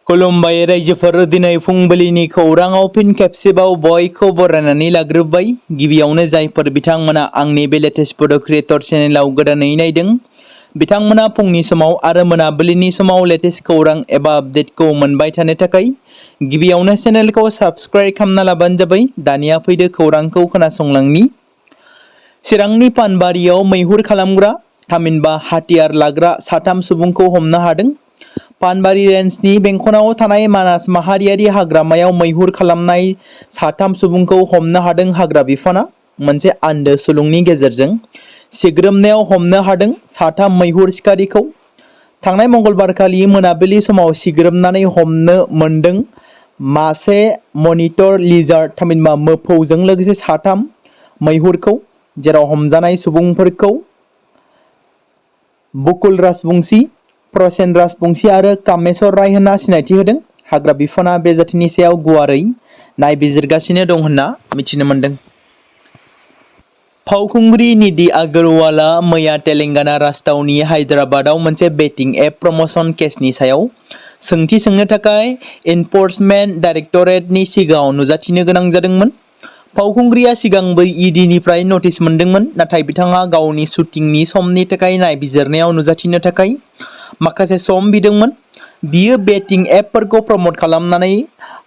खुलुमबाय रायजोफोर दिनै फुंबिलिनि खौराङाव फिन खेबसेबाव बयखौ बरायनानै लाग्रोबाय। गिबियावनो जायफोर बिथांमोना आंनि बे लेटेस्ट भिडिअ क्रिएटर चेनेलाव गोदानै नायदों बिथांमोना फुंनि समाव आरो मोनाबिलिनि समाव लेटेस्ट खौरां एबा आपडेटखौ मोनबाय थानो थाखाय गिबियावनो चेनेलखौ साबस्क्राइब खालामना लाबानो जाबाय। दानिया फैदो खौरांखौ खोनासंलांनि। चिरांनि पानबारियाव मैहुर खालामग्रा थामहिनबा हाथियार लाग्रा साथाम सुबुंखौ हमनो हादों। पानबारि रेन्जनि बेंखनाव थानाय मानास माहारियारि हाग्रामायाव मैहुर खालामनाय साथाम सुबुंखौ हमनो हादों हाग्रा बिफाना। मोनसे आन्दो सुलुंनि गेजेरजों सिग्रोमनायाव हमनो हादों साथाम मैहुर सिखारिखौ। थांनाय मंगलबारखालि मोनाबिलि समाव सिग्रोमनानै हमनो मोनदों मासे मनिटर लिजार्ड थामहिनबा मोफौजों लोगोसे साथाम मैहुरखौ, जेराव हमजानाय सुबुंफोरखौ बुकुल राजबंशी, प्रसेन राजबंशी आरो कामेश्वर राय होनना सिनायथि होदों। हाग्रा बिफाना बे जाथिनि सायाव गुवारै नायबिजिरगासिनो दं होनना मिथिनो मोन्दों। फावखुंग्रि निधि आगरवाला मैया तेलेंगाना राजथावनि हायद्राबादाव मोनसे बेटिं एप प्रमोशन केसनि सायाव सोंथि सोंनो थाखाय इनफर्समेन्ट डाइरेक्टरेटनि सिगाङाव नुजाथिनो गोनां जादोंमोन। फावखुंग्रिया सिगांबो ईडीनिफ्राय नटिस मोनदोंमोन, नाथाय बिथाङा गावनि शुटिंनि समनि थाखाय नायबिजिरनायाव नुजाथिनो थाखाय माखासे सम बिदोंमोन। बियो बेटिं एपफोरखौ प्रमोट खालामनानै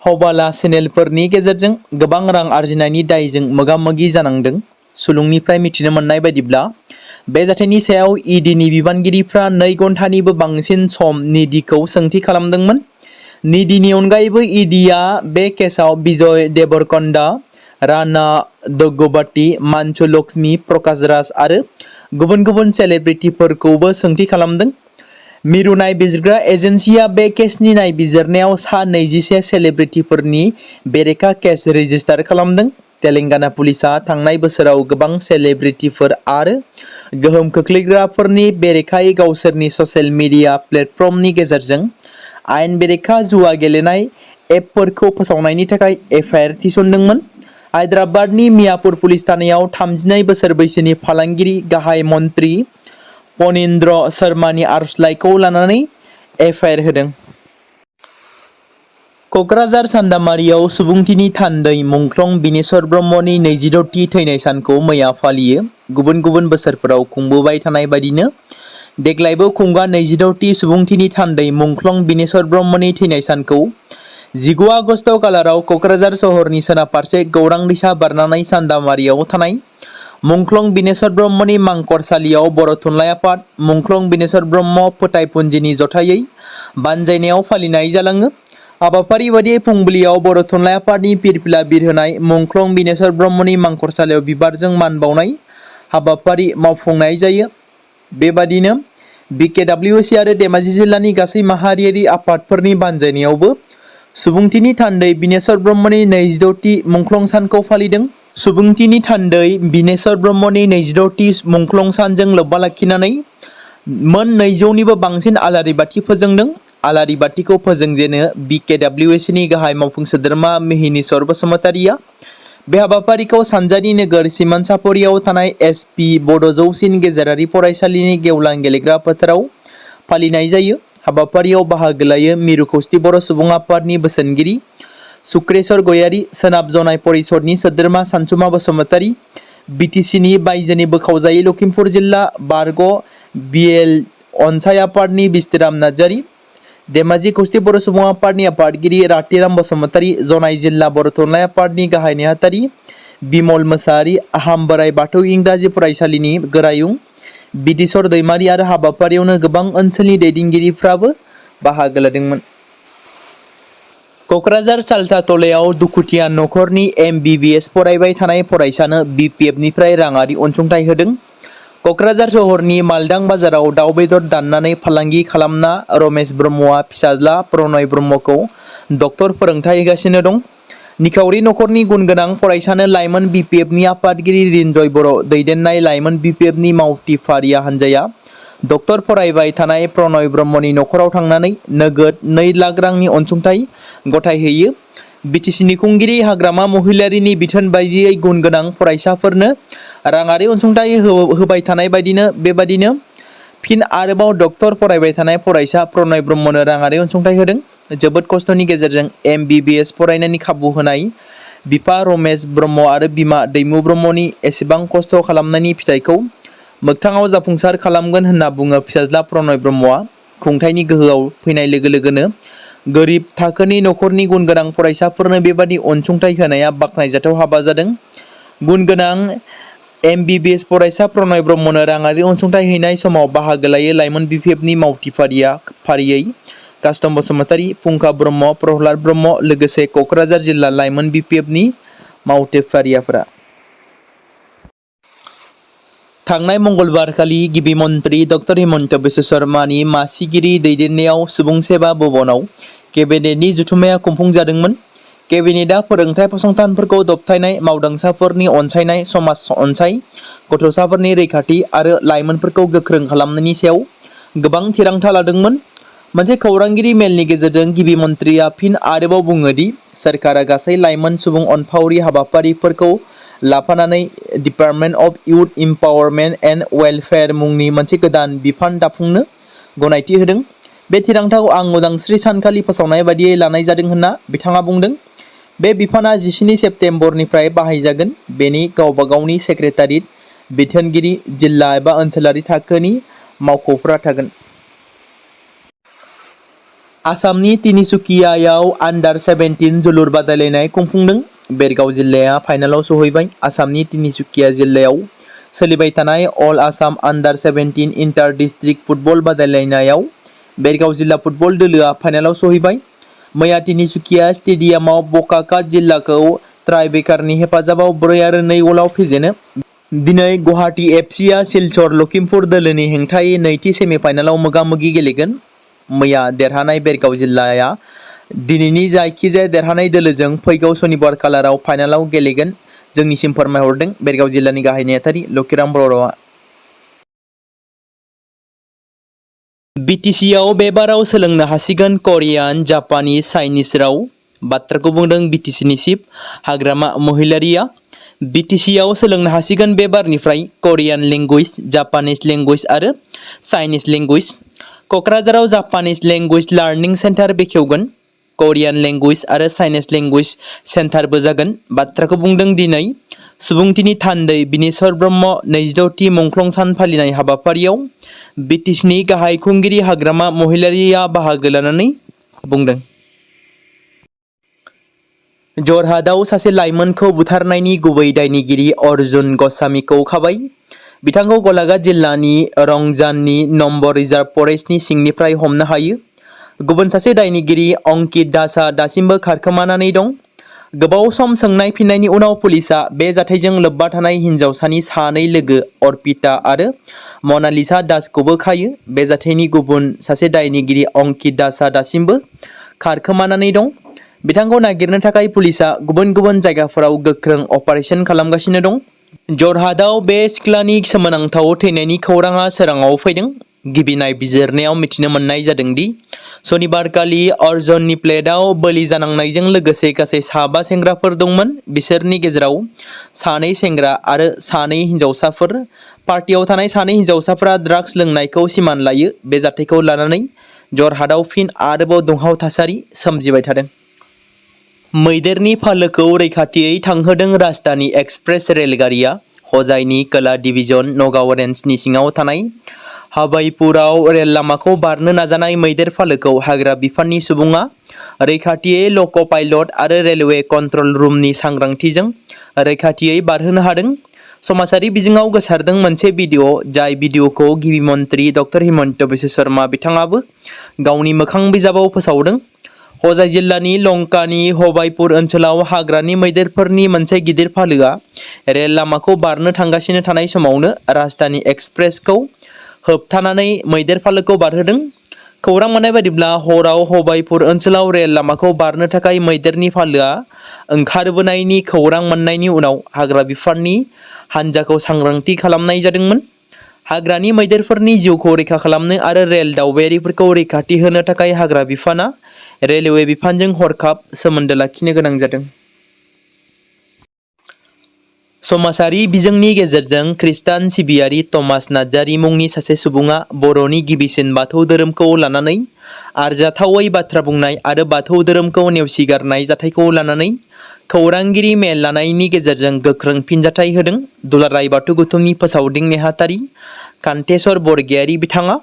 हवाला चेनेलफोरनि गेजेरजों गोबां रां आरजिनायनि दायजों मोगा-मोगि जानांदों। सुलुंनिफ्राय मिथिनो मोननाय बायदिब्ला बे जाथायनि सायाव ईडीनि बिबानगिरिफ्रा 2 घन्टानिबो बांसिन सम निधिखौ सोंथि खालामदोंमोन। निधिनि अनगायैबो ईडीआ बे केसआव विजय देवरकन्डा, राना दग्गुबाती, मान्चु लक्ष्मी, प्रकाश राज आरो गुबुन गुबुन सेलेब्रिटिफोरखौबो सोंथि खालामदों। मिरु नायबिजिरग्रा एजेन्सिया बे केसनि नायबिजिरनायाव सा 21 सेलेब्रिटिफोरनि बेरेखा केस रेजिस्टार खालामदों। तेलेंगाना पुलिसआ थांनाय बोसोराव गोबां सेलेब्रिटिफोर आरो गोहोम खोख्लैग्राफोरनि बेरेखायै गावसोरनि ससियेल मिडिया प्लेटफर्मनि गेजेरजों आयेन बेरेखा जुवा गेलेनाय एपफोरखौ फोसावनायनि थाखाय एफआइआर थिसनदोंमोन। हायद्राबादनि मियापुर पुलिस थानायाव 32 बोसोर बैसोनि फालांगिरि गाहाय मन्त्रि फणीन्द्र शर्मानि आर'जलाइखौ लानानै एफआइआर होदों। क'क्राझार चान्दामारियाव सुबुंथिनि थान्दै मुंख्लं बिनेश्वर ब्रह्मनि 26थि थैनाय सानखौ मैया फालियो। गुबुन गुबुन बोसोरफोराव खुंबोबाय थानाय बायदिनो देग्लायबो खुंगा 26थि सुबुंथिनि थान्दै मुंख्लं बिनेश्वर ब्रह्मनि थैनाय सानखौ 19 आगस्ट खालाराव क'क्राझार सहरनि सोनाब फारसे गौरां दैसा बारनानै चान्दामारियाव थानाय मुंख्लं बिनेश्वर ब्रह्मनि मांखरसालियाव बर' थुनलाइ आफाद मुंख्लं बिनेश्वर ब्रह्म फोथायफुन्जिनि जथायै बानजायनायाव फालिनाय जालाङो। हाबाफारि बादियै फुंबिलियाव बर' थुनलाइ आफादनि फिरफिला बिरहोनाय, मुंख्लं बिनेश्वर ब्रह्मनि मांखरसालियाव बिबारजों मान बावनाय हाबाफारि मावफुंनाय जायो। बेबादिनो बिकेडब्लिउसि आरो धेमाजि जिल्लानि गासै माहारियारि आफादफोरनि बानजायनायावबो सुबुंथिनि थान्दै बिनेश्वर ब्रह्मनि 26थि मुंख्लं सानखौ फालिदों। सुबुंथिनि थान्दै बिनेश्वर ब्रह्मनि 26थि मुंख्लं सानजों लोब्बा लाखिनानै मोन 200निबो बांसिन आलारि बाथि फोजोंदों। आलारि बाथिखौ फोजोंजेनो बिकेडब्लिउसिनि गाहाय मावफुं सोद्रोमा मिहिनीश्वर बसुमतारिया। बे हाबाफारिखौ सानजारि नोगोर सिमानसापरियाव थानाय एसपि बड' जौसिन गेजेरारि फरायसालिनि गेवलां गेलेग्रा फोथाराव फालिनाय जायो। हाबाफारियाव बाहागो लायो मिरु खौसेथि बर' सुबुं आफादनि बोसोनगिरि सुक्रेश्वर गयारि, सोनाब जनाय परिषदनि सोद्रोमा सानसुमा बसुमतारि, बिटिसिनि बायजोनि बोखावजायै लखिमपुर जिल्ला बारग' बिएल अनसाय आफादनि बिस्तिराम नार्जारि, धेमाजि खौसेथि बर' सुबुं आफादनि आफादगिरि रातिराम बसुमतारि, जनाय जिल्ला बर' थुनलाइ आफादनि गाहाय नेहाथारि बिमल मोसाहारि, आहाम बोराइ बाथौ इंराजि फरायसालिनि गोरायुं बिदिसर दैमारि आरो हाबाफारियावनो गोबां ओनसोलनि दैदेनगिरिफ्राबो बाहागो लादोंमोन। क'क्राझार सालथाथलायाव दुखुथिया नखरनि MBBS फरायबाय थानाय फरायसानो BPFनिफ्राय राङारि अनसुंथाइ होदों। क'क्राझार सहरनि मालदां बाजाराव दाउ बेदर दाननानै फालांगि खालामना रमेश ब्रह्मआ फिसाज्ला प्रनय ब्रह्मखौ डक्टर फोरोंथाइ होगासिनो दं। निखावरि नखरनि गुनगोनां फरायसानो लाइमोन BPFनि आफादगिरि रिन्जय बर' दैदेननाय लाइमोन BPFनि मावथि फारिया हान्जाया डक्टर फरायबाय थानाय प्रनय ब्रह्मनि नखराव थांनानै नोगोद 2 लाख रांनि अनसुंथाइ गथायहैयो। बिटिसिनि खुंगिरि हाग्रामा महिलारिनि बिथोन बायदियै गुनगोनां फरायसाफोरनो राङारि अनसुंथाइ होबाय थानाय बेबादिनो फिन आरोबाव डक्टर फरायबाय थानाय फरायसा प्रनय ब्रह्मनो राङारि अनसुंथाइ होदों। जोबोद खस्थ'नि गेजेरजों MBBS फरायनायनि खाबु होनाय बिफा रमेश ब्रह्म आरो बिमा दैमु ब्रह्मनि एसेबां खस्थ' खालामनायनि फिथाइखौ मोगथाङाव जाफुंसार खालामगोन होनना बुङो फिसाज्ला प्रनय ब्रह्मआ। खुंथायनि गोहोआव फैनाय लोगो लोगोनो गोरिब थाखोनि नखरनि गुनगोनां फरायसाफोरनो बेबादि अनसुंथाइ होनाया बाख्नायजाथाव हाबा जादों। गुनगोनां MBBS फरायसा प्रनय ब्रह्मनो राङारि अनसुंथाइ हैनाय समाव बाहागो लायो लाइमोन BPFनि मावथि फारियै कास्टम बसुमतारी, फुंखा ब्रह्म, प्रहलाद ब्रह्म लोगोसे क'क्राझार जिल्ला लाइमोन BPFनि मावथिफारियाफोरा। थांनाय मंगलबारखालि गिबि मन्थ्रि डक्टर हिमन्त बिश्व शर्मानि मासिगिरि दैदेननायाव सुबुं सेवा भवनाव केबिनेटनि जथुम्माया खुंफुंजादोंमोन। केबिनेटआ फोरोंथाय फसंथानफोरखौ दबथायनाय, मावदांसाफोरनि अनसायनाय, समाज अनसाय, गथ'साफोरनि रैखाथि आरो लाइमोनफोरखौ गोख्रों खालामनायनि सायाव गोबां थिरांथा लादोंमोन। मोनसे खौरांगिरि मेलनि गेजेरजों गिबि मन्थ्रिया फिन आरोबाव बुङो दि सोरखारा गासै लाइमोन सुबुं अनफावरि हाबाफारिफोरखौ लाफानानै department of youth empowerment and welfare मुंनि मोनसे गोदान बिफान दाफुंनो गनायथि होदों। बे थिरांथाखौ आं उदांस्रि सानखालि फोसावनाय बायदियै लानाय जादों होनना बिथाङा बुंदों। बे बिफाना 17 सेप्तेम्बरनिफ्राय बाहायजागोन। बेनि गावबा गावनि सेक्रेटारियेट, बिथोनगिरि, जिल्ला एबा ओनसोलारि थाखोनि मावख'फोरा थागोन। आसामनि तिनिसुकियायाव आन्डार-17 जोलुर बादायलायनाय खुंफुंदों। बेरगाव जिल्लाया फाइनालाव सौहैबाय। आसामनि तिनिसुकिया जिल्लायाव सोलिबाय थानाय अल आसाम आन्डार-17 इन्टार-डिस्ट्रिक्ट फुटबल बादायलायनायाव बेरगाव जिल्ला फुटबल दोलोआ फाइनालाव सौहैबाय। मैया तिनिसुकिया स्टेडियामाव बकाका जिल्लाखौ ट्राइब्रेकारनि हेफाजाबाव 4-2 गलाव फेजेनो। दिनै गुवाहाटी FCआ सिलचर लखिमपुर दोलोनि हेंथायै नैथि सेमि-फाइनालाव मोगा-मोगि गेलेगोन। मैया देरहानाय बेरगाव जिल्लाया दिनैनि जायखिजाया देरहानाय दोलोजों फैगौ सनिबार खालाराव फाइनालाव गेलेगोन। जोंनिसिम फोरमायहरदों बेरगाव जिल्लानि गाहाय नेहाथारि लकिराम बर'आ। BTCआव बे बाराव सोलोंनो हासिगोन करियान, जापानिज, चाइनिज राव। बाथ्राखौ बुंदों BTCनि चिफ हाग्रामा महिलारीआ। BTCआव सोलोंनो हासिगोन बे बारनिफ्राय करियान लेंगुवेज, जापानिज लेंगुवेज आरो चाइनिज लेंगुवेज। क'क्राझाराव जापानिज लेंगुवेज लार्निं सेन्टार बेखेवगोन। करियान लेंगुवेज आरो चाइनिज लेंगुवेज सेन्टारबो जागोन। बाथ्राखौ बुंदों दिनै सुबुंथिनि थान्दै बिनेश्वर ब्रह्म 26थि मुंख्लं सान फालिनाय हाबाफारियाव BTCनि गाहाय खुंगिरि हाग्रामा महिलारीआ बाहागो लानानै बुंदों। जरहाटआव सासे लाइमोनखौ बुथारनायनि गुबै दायनिगिरि अर्जुन गस्वामीखौ खाबाय। बिथांखौ गलाघाट जिल्लानि रंजाननि नम्बर रिजार्भ फरेस्टनि सिंनिफ्राय हमनो हायो। गुबुन सासे दायनिगिरि अंकित दासआ दासिमबो खारखोमानानै दं। गोबाव सम सोंनाय फिननायनि उनाव पुलिसआ बे जाथायजों लोब्बा थानाय हिन्जावसानि सानै लोगो अर्पिता आरो मनालिसा दासखौबो खायो। बे जाथायनि गुबुन सासे दायनिगिरि अंकित दासआ दासिमबो खारखोमानानै दं। बिथांखौ नागिरनो थाखाय पुलिसआ गुबुन गुबुन जायगाफोराव गोख्रों अपारेशन खालामगासिनो दं। जरहाटआव बे सिख्लानि सोमोनांथाव थैनायनि खौरांआ सोराङाव फैदों। गिबि नायबिजिरनायाव मिथिनो मोननाय जादों दि सनिबारखालि अर्जुननि प्लेटआव बोलि जानांनायजों लोगोसे गासै 5 सेंग्राफोर दंमोन। बिसोरनि गेजेराव 2 सेंग्रा आरो 2 हिनजावसाफोर। पार्टियाव थानाय 2 हिनजावसाफोरा ड्राग्स लोंनायखौ सिमान लायो। बे जाथायखौ लानानै जरहाटआव फिन आरोबाव दुंहाव थासारि सोमजिबाय थादों। मैदेरनि फालोखौ रैखाथियै थांहोदों राजधानी एक्सप्रेस रेलगारिया। हजाइनि खोला डिभिजन नगाव रेन्जनि सिङाव थानाय हाबाइपुराव रेल लामाखौ बारनो नाजानाय मैदेर फालोखौ हाग्रा बिफाननि सुबुङा रैखाथियै लक' पाइलट आरो रेलवे कन्ट्रल रुमनि सांग्रांथिजों रैखाथियै बारहोनो हादों। समाजारि बिजोङाव गोसारदों मोनसे भिडिअ'। जाय भिडिअ'खौ गिबि मन्थ्रि डक्टर हिमन्त बिश्व शर्मा बिथाङाबो गावनि मोखां बिजाबाव फोसावदों। हजाइ जिल्लानि लंकानि हबाइपुर ओनसोलाव हाग्रानि मैदेरफोरनि मोनसे गिदिर फालोआ रेल लामाखौ बारनो थांगासिनो थानाय समावनो राजधानी एक्सप्रेसखौ होबथानानै मैदेर फालोखौ बारहोदों। खौरां मोननाय बायदिब्ला हराव हबाइपुर ओनसोलाव रेल लामाखौ बारनो थाखाय मैदेरनि फालोआ ओंखारबोनायनि खौरां मोननायनि उनाव हाग्रा बिफाननि हान्जाखौ सांग्रांथि खालामनाय जादोंमोन। हाग्रानि मैदेरफोरनि जिउखौ रैखा खालामनो आरो रेल दावबायारिफोरखौ रैखाथि होनो थाखाय हाग्रा बिफानआ रेलवे बिफानजों हरखाब सोमोन्दो लाखिनो गोनां जादों। समाजारि बिजोंनि गेजेरजों खृष्टान सिबियारि थमास नार्जारि मुंनि सासे सुबुङा बर'नि गिबिसिन बाथौ धोरोमखौ लानानै आरजाथावै बाथ्रा बुंनाय आरो बाथौ धोरोमखौ नेवसिगारनाय जाथायखौ लानानै खौरांगिरि मेल लानायनि गेजेरजों गोख्रों फिनजाथाय होदों। दुलाराय बाथौ गौथुमनि फोसावदिं नेहाथारि कान्तेश्वर बरगयारि बिथाङा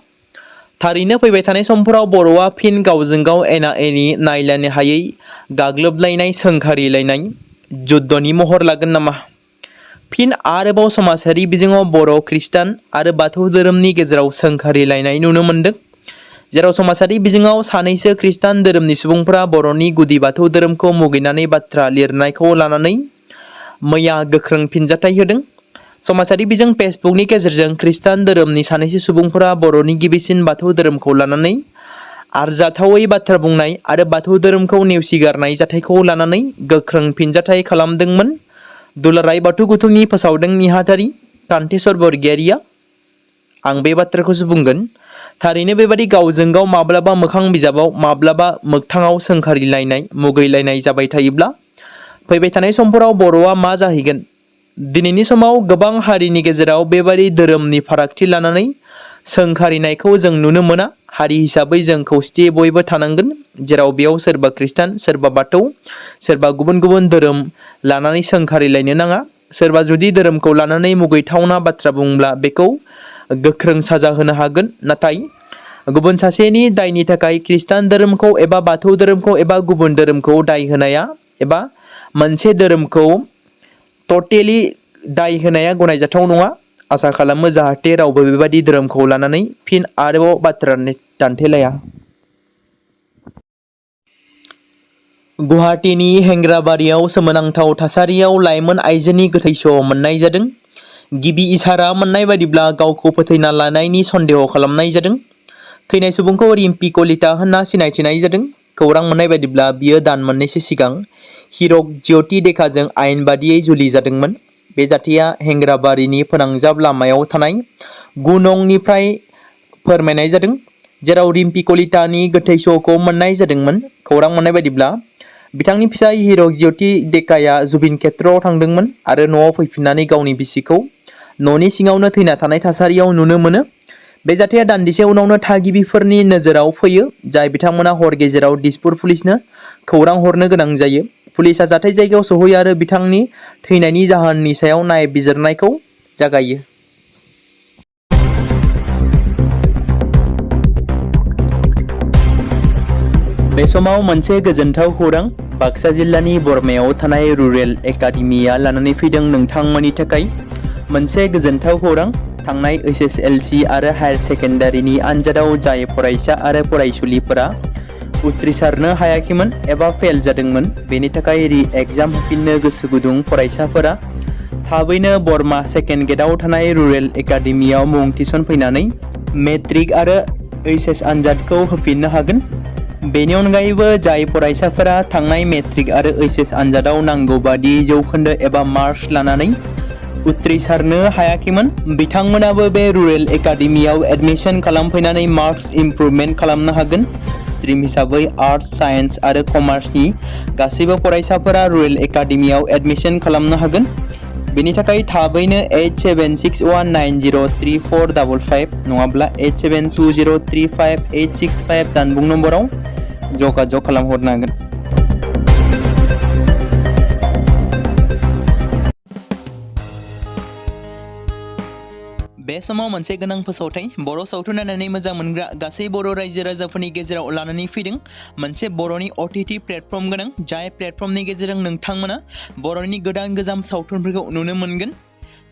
थारैनो फैबाय थानाय समफोराव बर'आ फिन गावजों गाव एना एनि नायलायनो हायै गाग्लोबलायनाय सोंखारिलायनाय जुद्धनि महर लागोन नामा? फिन आरोबाव समाजारि बिजोङाव बर' खृष्टान आरो बाथौ धोरोमनि गेजेराव सोंखारिलायनाय नुनो मोन्दों, जेराव समाजारि बिजोङाव सानैसो खृष्टान धोरोमनि सुबुंफोरा बर'नि गुदि बाथौ धोरोमखौ मुगैनानै बाथ्रा लिरनायखौ लानानै मैया गोख्रों फिनजाथाय होदों। समाजारि बिजों फेसबुकनि गेजेरजों खृष्टान धोरोमनि सानैसो सुबुंफोरा बर'नि गिबिसिन बाथौ धोरोमखौ लानानै आरजाथावै बाथ्रा बुंनाय आरो बाथौ धोरोमखौ नेवसिगारनाय जाथायखौ लानानै गोख्रों फिनजाथाय खालामदोंमोन। दुलाराय बाथौ गौथुमनि फोसावदिं नेहाथारि कान्तेश्वर बरगयारिया आं बे बाथ्राखौसो बुंगोन, थारैनो बेबादि गावजों गाव माब्लाबा मोखां बिजाबाव माब्लाबा मोगथाङाव सोंखारिलायनाय मुगैलायनाय जाबाय थायोब्ला फैबाय थानाय समफोराव बर'आ मा जाहैगोन? दिनैनि समाव गोबां हारिनि गेजेराव बेबादि धोरोमनि फारागथि लानानै सोंखारिनायखौ जों नुनो मोना। हारि हिसाबै जों खौसेथियै बयबो थानांगोन, जेराव बेयाव सोरबा खृष्टान, सोरबा बाथौ, सोरबा गुबुन गुबुन धोरोम लानानै सोंखारिलायनो नाङा। सोरबा जुदि धोरोमखौ लानानै मुगैथावना बाथ्रा बुंब्ला बेखौ गोख्रों साजा होनो हागोन, नाथाय गुबुन सासेनि दायनि थाखाय खृष्टान धोरोमखौ एबा बाथौ धोरोमखौ एबा गुबुन धोरोमखौ दाय होनाया एबा मोनसे धोरोमखौ टटेलि दाय होनाया गनायजाथाव नङा। आसा खालामो जाहाथे रावबो बेबादि धोरोमखौ लानानै फिन आरोबाव बाथ्रा दान्थेलाया। गुवाहाटीनि हेंग्राबारियाव सोमोनांथाव थासारियाव लाइमोन आइजोनि गोथै सह' मोननाय जादों। गिबि इसारा मोननाय बादिब्ला गावखौ फोथैना लानायनि सन्देह खालामनाय जादों। थैनाय सुबुंखौ रिम्पी कलिता होनना सिनायथिनाय जादों। खौरां मोननाय बादिब्ला बियो दान मोननैसो सिगां हिरक ज्योति देकाजों आयेन बादियै जुलि जादोंमोन। बे जाथाया हेंग्राबारिनि फोनांजाब लामायाव थानाय 9 नंनिफ्राय फोरमायनाय जादों, जेराव रिम्पी कलितानि गोथै सह'खौ मोननाय जादोंमोन। खौरां मोननाय बादिब्ला बिथांनि फिसाय हिरक ज्योति देकाया जुबिन खेत्रआव थांदोंमोन आरो न'आव फैफिननानै गावनि बिसिखौ न'नि सिङावनो थैना थानाय थासारियाव नुनो मोनो। बे जाथाया दान्दिसे उनावनो थागिबिफोरनि नोजोराव फैयो, जाय बिथांमोना हर गेजेराव दिसपुर पुलिसनो खौरां हरनो गोनां जायो। पुलिसआ जाथाय जायगायाव सौहैयो आरो बिथांनि थैनायनि जाहोननि सायाव नायबिजिरनायखौ जागायो। बे समाव मोनसे गोजोनथाव खौरां बाक्सा जिल्लानि बरमायाव थानाय रुरेल एकाडेमिया लानानै फैदों नोंथांमोननि थाखाय मोनसे गोजोनथाव खौरां। थांनाय SSLC आरो हायार सेकेन्डारिनि आनजादाव जाय फरायसा आरो फरायसुलिफोरा उथ्रिसारनो हायाखैमोन एबा फेल जादोंमोन, बेनि थाखाय रि-एग्जाम होफिननो गोसो गुदुं फरायसाफोरा थाबैनो बरमा सेकेन्ड गेटआव थानाय रुरेल एकाडेमियाव मुं थिसनफैनानै मेट्रिक आरो HS आनजादखौ होफिननो हागोन। बेनि अनगायैबो जाय फरायसाफोरा थांनाय मेट्रिक आरो HS आनजादाव नांगौ बादि जौखोन्दो एबा मार्कस लानानै उथ्रिसारनो हायाखैमोन, बिथांमोनाबो बे रुरेल एकाडेमियाव एडमिशन खालामफैनानै मार्कस इमप्रुभमेन्ट खालामनो हागोन। स्ट्रिम हिसाबै आर्टस, साइन्स आरो कमार्सनि गासैबो फरायसाफोरा रुरेल एकाडेमियाव एडमिशन खालामनो हागोन। बेनि थाखाय थाबैनो 8761903455 नङाब्ला 87203585 जानबुं नम्बराव जगाजग खालामहरनो हागोन। बे समाव मोनसे गोनां फोसावथाय बर' सावथुन नायनानै मोजां मोनग्रा गासै बर' रायजो राजाफोरनि गेजेराव लानानै फैदों मोनसे बर'नि OTT प्लेटफर्म गोनां, जाय प्लेटफर्मनि गेजेरजों नोंथांमोना बर'नि गोदान गोजाम सावथुनफोरखौ नुनो मोनगोन।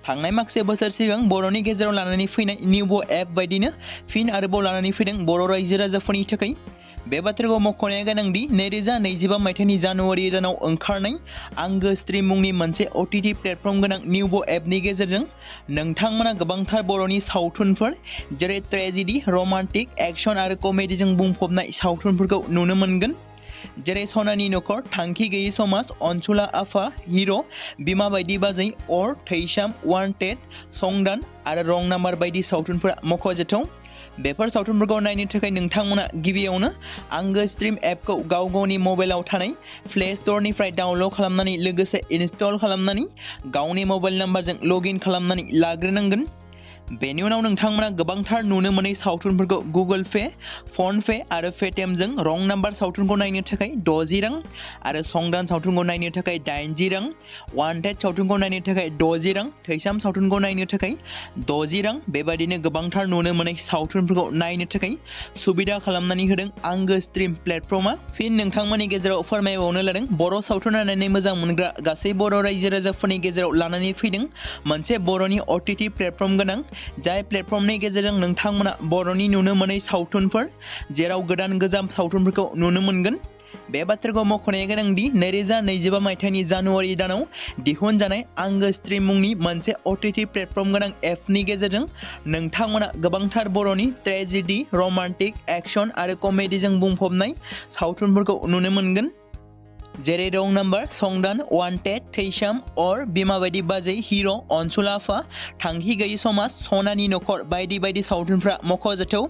थांनाय माखासे बोसोर सिगां बर'नि गेजेराव लानानै फैनाय निउबो एप बायदिनो फिन आरोबाव लानानै फैदों बर' रायजो राजाफोरनि थाखाय। बे बाथ्राखौ मख'नाया गोनांदि 2025 मायथाइनि जानुवारि दानाव ओंखारनाय आंगो स्ट्रिम मुंनि मोनसे OTT प्लेटफर्म गोनां निउबो एपनि गेजेरजों नोंथांमोना गोबांथार बर'नि सावथुनफोर जेरै ट्रेजेडि, रमान्टिक, एक्सन आरो कमेडिजों बुंफबनाय सावथुनफोरखौ नुनो मोनगोन, जेरै सनानि नखर, थांखि गैयै समाज, अनसुला आफा, हिर', बिमा बायदि बाजै, अर, थैसाम, वान्टेड, संदान आरो रं नाम्बार बायदि सावथुनफोरा मख'जाथाव। बेफोर सावथुनफोरखौ नायनो थाखाय नोंथांमोना गिबियावनो आंगो स्ट्रिम एपखौ गाव गावनि मबाइलाव थानाय प्ले स्ट'रनिफ्राय डाउनल'ड खालामनानै लोगोसे इनस्टल खालामनानै गावनि मबाइल नाम्बारजों लगइन खालामनानै लाग्रोनांगोन। बेनि उनाव नोंथांमोना गोबांथार नुनो मोनै सावथुनफोरखौ गुगोल पे, फन पे आरो पेटिएमजों रं नाम्बार सावथुनखौ नायनो थाखाय 60 रां आरो संदान सावथुनखौ नायनो थाखाय 80 रां, वान्टेड सावथुनखौ नायनो थाखाय 60 रां, थैसाम सावथुनखौ नायनो थाखाय 60 रां बेबायदिनो गोबांथार नुनो मोनै सावथुनफोरखौ नायनो थाखाय सुबिदा खालामनानै होदों आंगो स्ट्रिम प्लेटफर्मा। फिन नोंथांमोननि गेजेराव फोरमायबावनो लादों बर' सावथुन नायनानै मोजां मोनग्रा गासै बर' रायजो राजाफोरनि गेजेराव लानानै फैदों मोनसे बर'नि OTT प्लेटफर्म गोनां, जाय प्लेटफर्मनि गेजेरजों नोंथांमोना बर'नि नुनो मोनै सावथुनफोर जेराव गोदान गोजाम सावथुनफोरखौ नुनो मोनगोन। बे बाथ्राखौ मख'नाया गोनांदि 2025 मायथाइनि जानुवारि दानाव दिहुनजानाय आंगो स्ट्रिम मुंनि मोनसे OTT प्लेटफर्म गोनां एपनि गेजेरजों नोंथांमोना गोबांथार बर'नि ट्रेजेडि, रमान्टिक, एक्शन आरो कमेडिजों बुंफबनाय सावथुनफोरखौ नुनो मोनगोन। जेरै रं नाम्बार, संदान, वान्टेड, थैसाम, अर, बिमा बायदि बाजै, हिर', अनसुला आफा, थांखि गैयि समाज, सनानि नखर बायदि बायदि सावथुनफ्रा मख'जाथाव।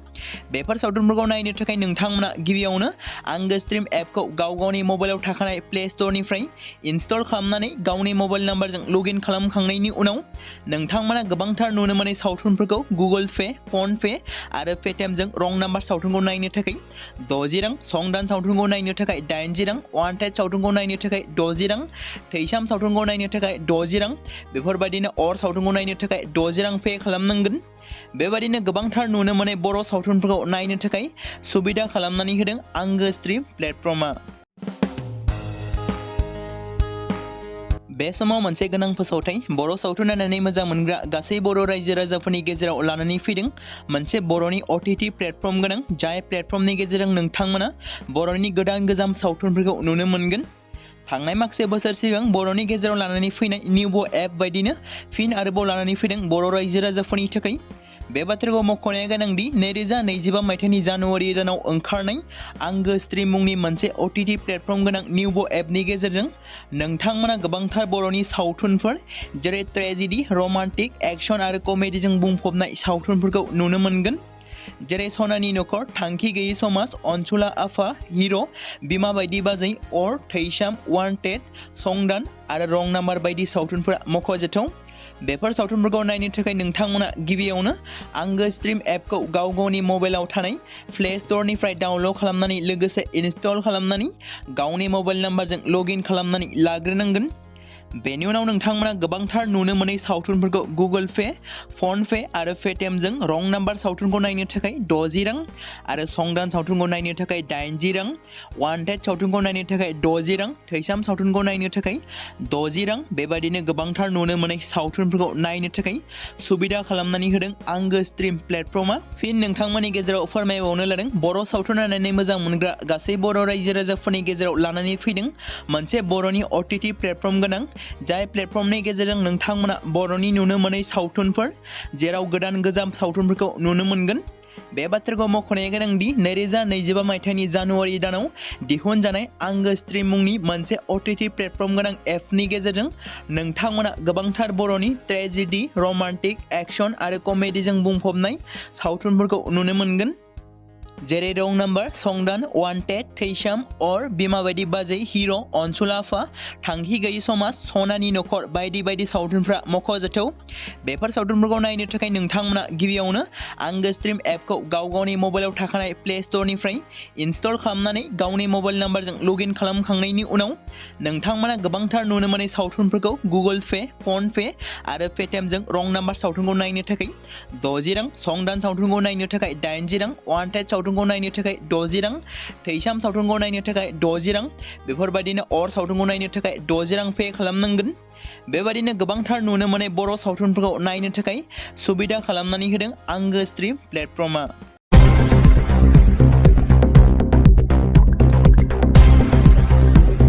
बेफोर सावथुनफोरखौ नायनो थाखाय नोंथांमोना गिबियावनो आंगो स्ट्रिम एपखौ गाव गावनि मबाइलाव थाखानाय प्ले स्ट'रनिफ्राय इनस्टल खालामनानै गावनि मबाइल नाम्बारजों लगइन खालामखांनायनि उनाव नोंथांमोना गोबांथार नुनो मोनै सावथुनफोरखौ गुगोल पे, फन पे आरो पेटिएमजों रं नाम्बार सावथुनखौ नायनो थाखाय 60 रां, संदान सावथुनखौ नायनो थाखाय 80 रां, वान्टेड सावथुनखौ नायनो थाखाय 60 रां, थैसाम सावथुनखौ नायनो थाखाय 60 रां बेफोरबायदिनो अर सावथुनखौ नायनो थाखाय 60 रां पे खालामनांगोन। बेबायदिनो गोबांथार नुनो मोनै बर' सावथुनफोरखौ नायनो थाखाय सुबिदा खालामनानै होदों आंगो स्ट्रिम प्लेटफर्मा। बे समाव मोनसे गोनां फोसावथाय बर' सावथुन नायनानै मोजां मोनग्रा गासै बर' रायजो राजाफोरनि गेजेराव लानानै फैदों मोनसे बर'नि OTT प्लेटफर्म गोनां, जाय प्लेटफर्मनि गेजेरजों नोंथांमोना बर'नि गोदान गोजाम सावथुनफोरखौ नुनो मोनगोन। थांनाय माखासे बोसोर सिगां बर'नि गेजेराव लानानै फैनाय निउबो एप बायदिनो फिन आरोबाव लानानै फैदों बर' रायजो राजाफोरनि थाखाय। बे बाथ्राखौ मख'नाया गोनांदि 2025 मायथाइनि जानुवारि दानाव ओंखारनाय आंगो स्ट्रिम मुंनि मोनसे OTT प्लेटफर्म गोनां निउबो एपनि गेजेरजों नोंथांमोना गोबांथार बर'नि सावथुनफोर जेरै ट्रेजेडि, रमान्टिक, एक्शन आरो कमेडिजों बुंफबनाय सावथुनफोरखौ नुनो मोनगोन। जेरै सनानि नखर, थांखि गैयि समाज, अनसुला आफा, हिर', बिमा बायदि बाजै, अर, थैसाम, वान्टेड, संदान आरो रं नाम्बार बायदि सावथुनफोरा मख'जाथाव। बेफोर सावथुनफोरखौ नायनो थाखाय नोंथांमोना गिबियावनो आंगो स्ट्रिम एपखौ गाव गावनि मबाइलाव थानाय प्ले स्ट'रनिफ्राय डाउनल'ड खालामनानै लोगोसे इनस्टल खालामनानै गावनि मबाइल नाम्बारजों लगइन खालामनानै लाग्रोनांगोन। बेनि उनाव नोंथांमोना गोबांथार नुनो मोनै सावथुनफोरखौ गुगोल पे, फन पे आरो पेटिएमजों रं नाम्बार सावथुनखौ नायनो थाखाय 60 रां आरो संदान सावथुनखौ नायनो थाखाय 80 रां, वान्टेड सावथुनखौ नायनो थाखाय 60 रां, थैसाम सावथुनखौ नायनो थाखाय 60 रां बेबायदिनो गोबांथार नुनो मोनै सावथुनफोरखौ नायनो थाखाय सुबिदा खालामनानै होदों आंगो स्ट्रिम प्लेटफर्मा। फिन नोंथांमोननि गेजेराव फोरमायबावनो लादों बर' सावथुन नायनानै मोजां मोनग्रा गासै बर' रायजो राजाफोरनि गेजेराव लानानै फैदों मोनसे बर'नि OTT प्लेटफर्म गोनां, जाय प्लेटफर्मनि गेजेरजों नोंथांमोना बर'नि नुनो मोनै सावथुनफोर जेराव गोदान गोजाम सावथुनफोरखौ नुनो मोनगोन। बे बाथ्राखौ मख'नाया गोनांदि 2025 मायथाइनि जानुवारि दानाव दिहुनजानाय आंगो स्ट्रिम मुंनि मोनसे OTT प्लेटफर्म गोनां एपनि गेजेरजों नोंथांमोना गोबांथार बर'नि ट्रेजेडि, रमान्टिक, एक्शन आरो कमेडिजों बुंफबनाय सावथुनफोरखौ नुनो मोनगोन। जेरै रं नाम्बार, संदान, वान्टेड, थैसाम, अर, बिमा बायदि बाजै, हिर', अनसुला आफा, थांखि गैयि समाज, सनानि नखर बायदि बायदि सावथुनफ्रा मख'जाथाव। बेफोर सावथुनफोरखौ नायनो थाखाय नोंथांमोना गिबियावनो आंगो स्ट्रिम एपखौ गाव गावनि मबाइलाव थाखानाय प्ले स्ट'रनिफ्राय इनस्टल खालामनानै गावनि मबाइल नाम्बारजों लगइन खालामखांनायनि उनाव नोंथांमोना गोबांथार नुनो मोनै सावथुनफोरखौ गुगोल पे, फन पे आरो पेटिएमजों रं नाम्बार सावथुनखौ नायनो थाखाय 60 रां, संदान सावथुनखौ नायनो थाखाय 80 रां, वान्टेड सावथुनखौ नायनो थाखाय 60 रां, थैसाम सावथुनखौ नायनो थाखाय 60 रां बेफोरबायदिनो अर सावथुनखौ नायनो थाखाय 60 रां पे खालामनांगोन। बेबायदिनो गोबांथार नुनो मोनै बर' सावथुनफोरखौ नायनो थाखाय सुबिदा खालामनानै होदों आंगो स्ट्रिम प्लेटफर्मा।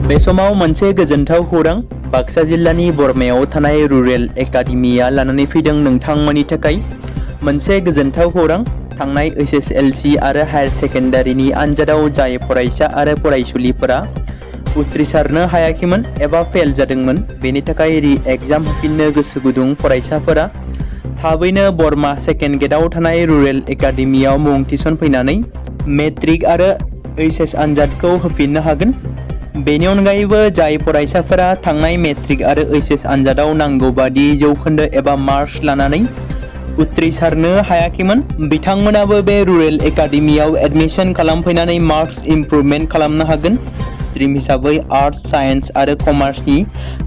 बे समाव मोनसे गोजोनथाव खौरां बाक्सा जिल्लानि बरमायाव थानाय रुरेल एकाडेमिया लानानै फैदों नोंथांमोननि थाखाय मोनसे गोजोनथाव खौरां। थांनाय HSLC आरो हायार सेकेन्डारिनि आनजादाव जाय फरायसा आरो फरायसुलिफोरा उथ्रिसारनो हायाखैमोन एबा फेल जादोंमोन, बेनि थाखाय रि एग्जाम होफिननो गोसो गुदुं फरायसाफोरा थाबैनो बरमा सेकेन्ड गेटआव थानाय रुरेल एकाडेमियाव मुं थिसनफैनानै मेट्रिक आरो एचएस आनजादखौ होफिननो हागोन। बेनि अनगायैबो जाय फरायसाफोरा थांनाय मेट्रिक आरो एचएस आनजादाव नांगौ बादि जौखोन्दो एबा मार्क्स लानानै उथ्रिसारनो हायाखैमोन, बिथांमोनाबो बे रुरेल एकाडेमियाव एडमिशन खालामफैनानै मार्क्स इमप्रुभमेन्ट खालामनो हागोन। स्ट्रिम हिसाबै आर्टस, साइन्स आरो कमार्सनि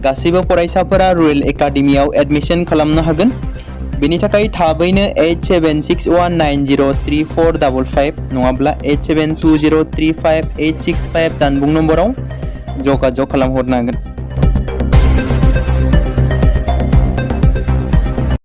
गासैबो फरायसाफोरा रुरेल एकाडेमियाव एडमिशन खालामनो हागोन। बेनि थाखाय थाबैनो 8761903455 नङाब्ला 8720358865 जानबुं नम्बराव जगाजग खालामहरनो हागोन।